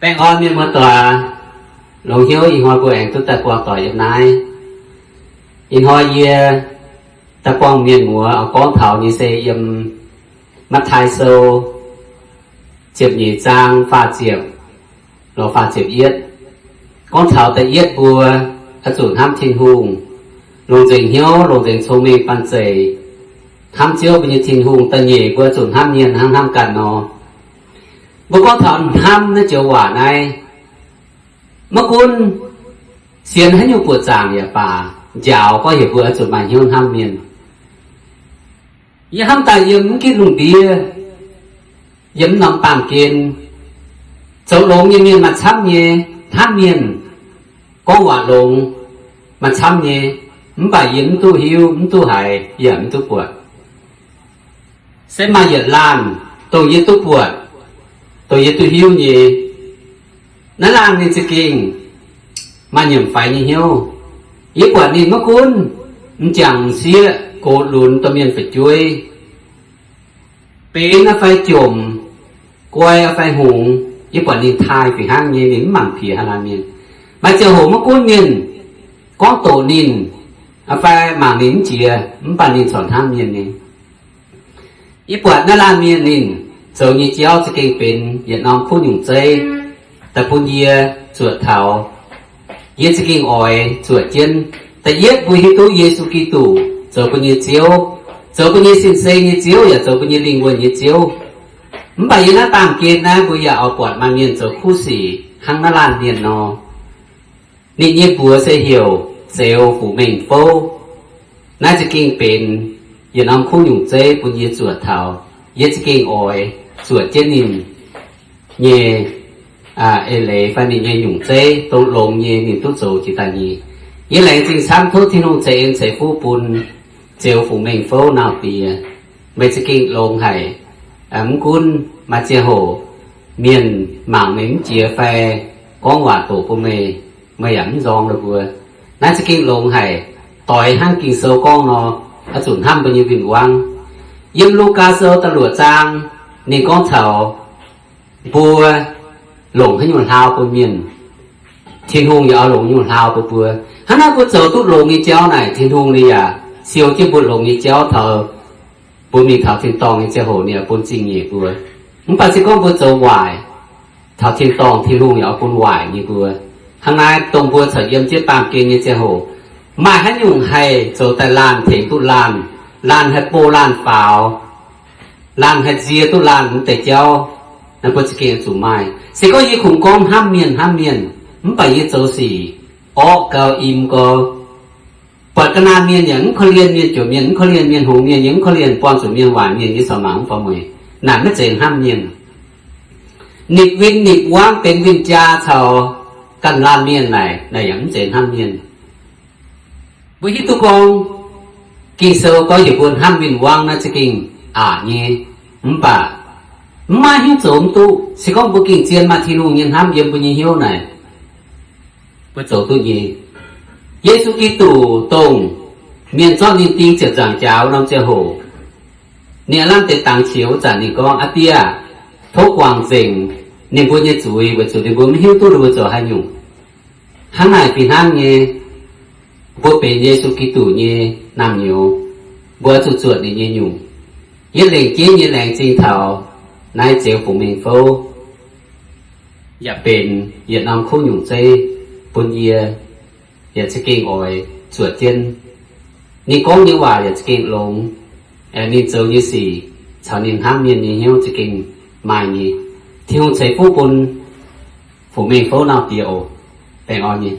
Baengh orn mienh muoz-doic, longx hnyouv ih hnoi mbuo aengx duqv daaih buangh doic yiem naaiv. Ih hnoi yie daaih buangh mienh muoz oix gorngv taux nyei se yiem Matv^taai Sou ziepc nyeic zaang faah ziepc lorz faah ziepc yietv. Gorngv taux da'yietv mbuo oix zuqc hnamv Tin-Hungh, longc nzengc hnyouv, longc nzengc cong-mengh banh zeic, hnamv Ziouv mbuo nyei Tin-Hungh. Da'nyeic mbuo oix zuqc hnamv mienh hnangv hnamv ganh nor. Mbuo gorngv taux hnamv naaiv joux waac naaiv, maiv gunv sienx haaix nyungc buoqc zaangc yaac baac, njaaux gorngv heuc mbuo oix zuqc maaih hnyouv hnamv mienh. Yie hnamv daaih yiem mv ginv lungh ndiev, yiem mv norm baamh gen, zoux longx nyei mienh maaih camv nyei, hnamv mienh, gorngv waac longx, maaih camv nyei, mv baac yie mv duqv hiuv, mv duqv haiz, yaac mv duqv buatc. Se maaih yietc laanh, dongh yie duqv buatc, dongh yie duqv hiuv nyei. Naaiv laanh ninh za'gengh maaih nyiemc faix nyei hnyouv. Yie buatc ninh maiv gunv m'jangc m'sieqv gox lunx domh mienh fu'jueiv, benx fai jomc, guai fai hngongx, yie buatc ninh taaih fih hnangv nyei, ninh mv mangc piex haaix laanh mienh. Maaih ziangh hoc maiv gunv mienh gorngv doqc ninh fai mangc ninh mv jiex, mv baac ninh corc hnamv mienh nyei. Yie buatc naaiv laanh mienh ninh zoux nyei jauv za'gengh benx yietc norm kuv nyungc zeiv daaih bun yie zuotc taux. Yie za'gengh oix zuotc jienv. Da'yietv mbuo hiuv duqv Yesu Giduc zoux mbuo nyei Ziouv, zoux mbuo nyei sin-seng nyei Ziouv yaac zoux mbuo nyei lingh wuonh nyei Ziouv. Mv baac yiem naaiv baamh gen naaiv mbuo yaac oix buatc maaih mienh zoux kuv sic hnangv naaiv laanh mienh nor. Ninh nyei mbuox se heuc Zeux Fuc Mengh Fouv. Naaiv za'gengh benx yietc norm kuv nyungc zeiv bun yie zuotc taux. Yie za'gengh oix zuotc jienv ninh nyei eix leiz fai ninh nyei nyungc zeiv dongh longx nyei ninh duqv zoux jiex daaih nyei. Yie laengz zingh camv, tov Tin-Hungh ceix en ceix fuqv bun Zeux Fuc Mengh Fouv nauz diex. Meih za'gengh longx haic. Mv gunv maaih ziangh hoc mienh mangc meih mv jiex fai gorngv waac doqc bun meih, meih yaac mv nzorng ninh mbuo. Naaiv za'gengh longx haic, doix hnangv Ging-Sou gorngv nor, oix zuqc hnamv mbuo nyei win-wangv. Yiem Lugaa Sou da'luoqc zaang, ninh gorngv taux mbuo longc haaix nyungc hlaau bun mienh, Tin-Hungh yaac oix longc nyungc hlaau bun mbuo. Hnangv naaiv mbuo zoux duqv longx nyei jauv naaic, Tin-Hungh ninh yaac siou jienv mbuo longx nyei jauv taux mbuo mingh taux tin-dorngh nyei ziangh hoc ninh yaac bun zingh nyeic mbuo. Mv baac se gorngv mbuo zoux waaic taux tin-dorngh, Tin-Hungh yaac oix bun waaic nyei mbuo. Hnangv naaiv dongh mbuo corc yiem jienv baamh gen nyei ziangh hoc, maaih haaix nyungc haih zoux daaih laanh tengx duqv laanh, laanh haih bou laanh faaux, laanh haih nzie duqv laanh wuov deix jauv, naaiv mbuo za'gengh zuqc maaih. Se gorngv yie kungx gorngv hnamv mienh hnamv mienh, mv baac yie zoux sic orqv gau, im gau, buatc ga'naaiv mienh yaac mv korv-lienh, mienh jomc mienh mv korv-lienh, mienh hngongx mienh yaac mv korv-lienh, buangh zuqc mienh waaic mienh, yie corc mangc mv faaux mueic. Naaic maiv zeiz hnamv mienh. Nipc win nipc wangv benx win-jaa caux ganh laanh mienh naaic, naaic yaac mv zeiz hnamv mienh. Mbuo hiuv duqv gorngv Ging-Sou gorngv heuc mbuo hnamv win-wangv naaiv za'gengh aqc nyei, mv baac mv maaih hnyouv zoux mv duqv. Se gorngv mbuo gengh zien maaih Tin-Hungh nyei hnamv yiem mbuo nyei hnyouv naaic, mbuo zoux duqv nyei. Yesu Giduc dongh mienh zorqv ninh ding ziepc nzaangc jaax wuov norm ziangh hoc, ninh aav lamh deix dangx qiex wuov zanc ninh gorngv, Aa Die aah, tov guangc nzengc ninh mbuo nyei zuiz, weic zuqc ninh mbuo maiv hiuv duqv ninh mbuo zoux haaix nyungc. Hnangv naaic fih hnangv nyei, mbuo benx Yesu Giduc nyei naamh nyouz, mbuo zuqc zuotc ninh nyei nyungc. Yie lengc jeiv nyei laengz zingh taux naaiv Zeux Fuc Mengh Fouv, yaac benx yietc norm kuv nyungc zeiv bun yie, yaac za'gengh oix zuotc jienv. Ninh gorngv nyei waac yaac za'gengh longx, ninh zoux nyei sic caux ninh hnamv mienh nyei hnyouv za'gengh maaih nyei. Tin-Hungh ceix fuqv bun Fuc Mengh Fouv nauz diex oc. Baengh orn nyei.